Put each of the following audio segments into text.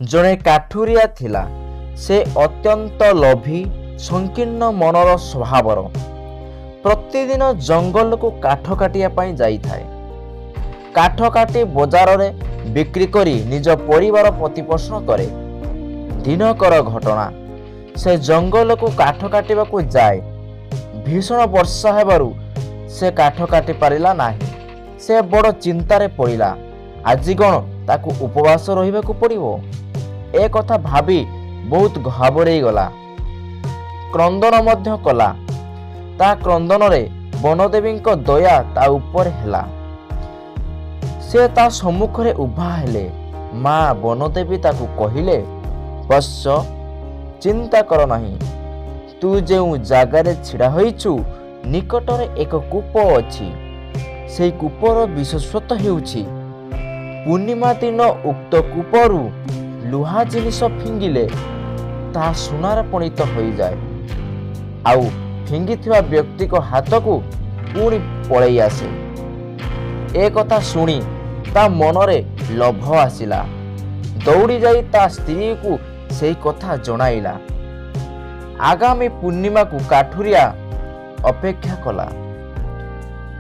ଜଣେ କାଠୁରିଆ ଥିଲା। ସେ ଅତ୍ୟନ୍ତ ଲୋଭୀ, ସଂକୀର୍ଣ୍ଣ ମନର ସ୍ୱଭାବର। ପ୍ରତିଦିନ ଜଙ୍ଗଲକୁ କାଠ କାଟିବା ପାଇଁ ଯାଇଥାଏ। କାଠ କାଟି ବଜାରରେ ବିକ୍ରି କରି ନିଜ ପରିବାର ପ୍ରତିପୋଷଣ କରେ। ଦିନକର ଘଟଣା, ସେ ଜଙ୍ଗଲକୁ କାଠ କାଟିବାକୁ ଯାଏ। ଭୀଷଣ ବର୍ଷା ହେବାରୁ ସେ କାଠ କାଟି ପାରିଲା ନାହିଁ। ସେ ବଡ଼ ଚିନ୍ତାରେ ପଡ଼ିଲା। ଆଜି କ'ଣ ତାକୁ ଉପବାସ ରହିବାକୁ ପଡ଼ିବ? ଏ କଥା ଭାବି ବହୁତ ଘାବରେଇ ଗଲା। କ୍ରନ୍ଦନ ମଧ୍ୟ କଲା। ତା କ୍ରନ୍ଦନରେ ବନଦେବୀଙ୍କ ଦୟା ତା ଉପରେ ହେଲା। ସେ ତା ସମ୍ମୁଖରେ ଉଭା ହେଲେ। ମା ବନଦେବୀ ତାକୁ କହିଲେ, "ବତ୍ସ, ଚିନ୍ତା କର ନାହିଁ। ତୁ ଯେଉଁ ଜାଗାରେ ଛିଡ଼ା ହୋଇଛୁ, ନିକଟରେ ଏକ କୂପ ଅଛି। ସେଇ କୂପର ବିଶେଷତ୍ୱ ହେଉଛି, ପୂର୍ଣ୍ଣିମା ଦିନ ଉକ୍ତ କୂପରୁ ଲୁହା ଜିନିଷ ଫିଙ୍ଗିଲେ ତାହା ସୁନାରେ ପରିଣତ ହୋଇଯାଏ ଆଉ ଫିଙ୍ଗିଥିବା ବ୍ୟକ୍ତିଙ୍କ ହାତକୁ ପୁଣି ପଳେଇ ଆସେ।" ଏ କଥା ଶୁଣି ତା ମନରେ ଲୋଭ ଆସିଲା। ଦୌଡ଼ି ଯାଇ ତା ସ୍ତ୍ରୀକୁ ସେଇ କଥା ଜଣାଇଲା। ଆଗାମୀ ପୂର୍ଣ୍ଣିମାକୁ କାଠୁରିଆ ଅପେକ୍ଷା କଲା।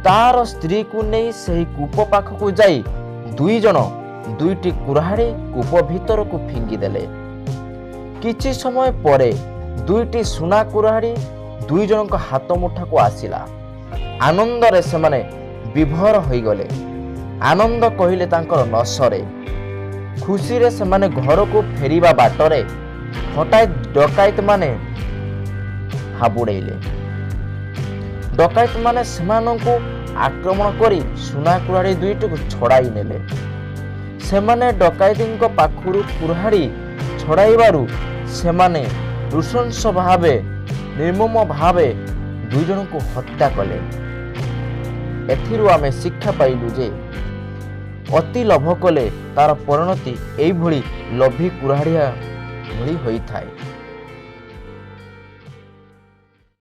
ତାର ସ୍ତ୍ରୀକୁ ନେଇ ସେହି କୂପ ପାଖକୁ ଯାଇ ଦୁଇ ଜଣ ଦୁଇଟି କୁରାଢ଼ି କୂପ ଭିତରକୁ ଫିଙ୍ଗିଦେଲେ। କିଛି ସମୟ ପରେ ଦୁଇଟି ସୁନା କୁରାଢ଼ି ଦୁଇ ଜଣଙ୍କ ହାତ ମୁଠାକୁ ଆସିଲା। ଆନନ୍ଦରେ ସେମାନେ ବିଭୋର ହୋଇଗଲେ। ଆନନ୍ଦ କହିଲେ ତାଙ୍କର ନସରେ। ଖୁସିରେ ସେମାନେ ଘରକୁ ଫେରିବା ବାଟରେ ହଠାତ୍ ଡକାୟତମାନେ ହାବୁଡ଼େଇଲେ। ଡକାୟତମାନେ ସେମାନଙ୍କୁ ଆକ୍ରମଣ କରି ସୁନା କୁରାଢ଼ି ଦୁଇଟିକୁ ଛଡ଼ାଇ ନେଲେ। ସେମାନେ ଡକାୟତିଙ୍କ ପାଖରୁ କୁରାଢ଼ି ଛଡ଼ାଇବାରୁ ସେମାନେ ନୃଶଂସ ଭାବେ, ନିର୍ମମ ଭାବେ ଦୁଇ ଜଣଙ୍କୁ ହତ୍ୟା କଲେ। ଏଥିରୁ ଆମେ ଶିକ୍ଷା ପାଇଲୁ ଯେ ଅତି ଲୋଭ କଲେ ତାର ପରିଣତି ଏଇଭଳି ଲୋଭୀ କୁରାଢ଼ିଆ ଭଳି ହୋଇଥାଏ।